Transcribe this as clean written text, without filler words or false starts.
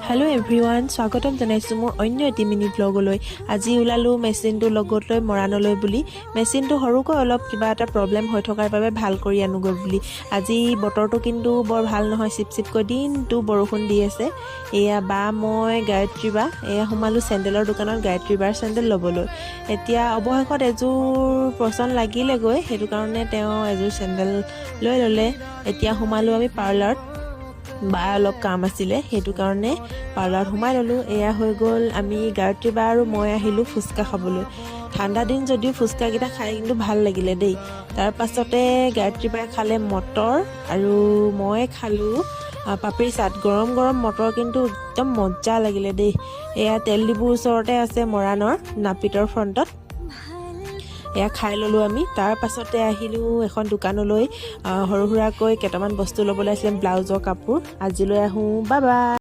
Hello' everyone, স্বাগতম জনাইছোঁ মোৰ অন্য এটি মিনি ব্লগলৈ। আজি ওলালোঁ মেচিনটো লগত লৈ মৰাণলৈ বুলি। মেচিনটো সৰুকৈ অলপ কিবা এটা প্ৰব্লেম হৈ থকাৰ বাবে ভাল কৰি আনোগৈ বুলি। আজি বতৰটো কিন্তু বৰ ভাল নহয়, চিপ চিপকৈ দিনটো বৰষুণ দি আছে। এয়া বা, মই, গায়ত্ৰী বা। এয়া সোমালোঁ চেণ্ডেলৰ দোকানত গায়ত্ৰী বাৰ চেণ্ডেল ল'বলৈ। এতিয়া অৱশেষত এযোৰ পচন্দ লাগিলেগৈ, সেইটো কাৰণে তেওঁ এযোৰ চেণ্ডেল লৈ ল'লে। এতিয়া সোমালোঁ আমি পাৰ্লাৰত। বা অলপ কাম আছিলে, সেইটো কাৰণে পাৰ্লাৰত সোমাই ল'লোঁ। এয়া হৈ গ'ল, আমি গায়ত্ৰী বা আৰু মই আহিলোঁ ফুচকা খাবলৈ। ঠাণ্ডা দিন যদিও ফুচকাকেইটা খাই কিন্তু ভাল লাগিলে দেই। তাৰ পাছতে গায়ত্ৰী বাই খালে মটৰ আৰু মই খালোঁ পাপৰি চাট। গৰম গৰম মটৰ কিন্তু একদম মজা লাগিলে দেই। এয়া তেল ডিপুৰ ওচৰতে আছে, মৰাণৰ নাপিতৰ ফ্ৰণ্টত। এয়া খাই ল'লোঁ আমি। তাৰ পাছতে আহিলোঁ এখন দোকানলৈ, সৰু সুৰাকৈ কেইটামান বস্তু ল'বলৈ আছিলে, ব্লাউজৰ কাপোৰ। আজিলৈ আহোঁ, বাই বাই।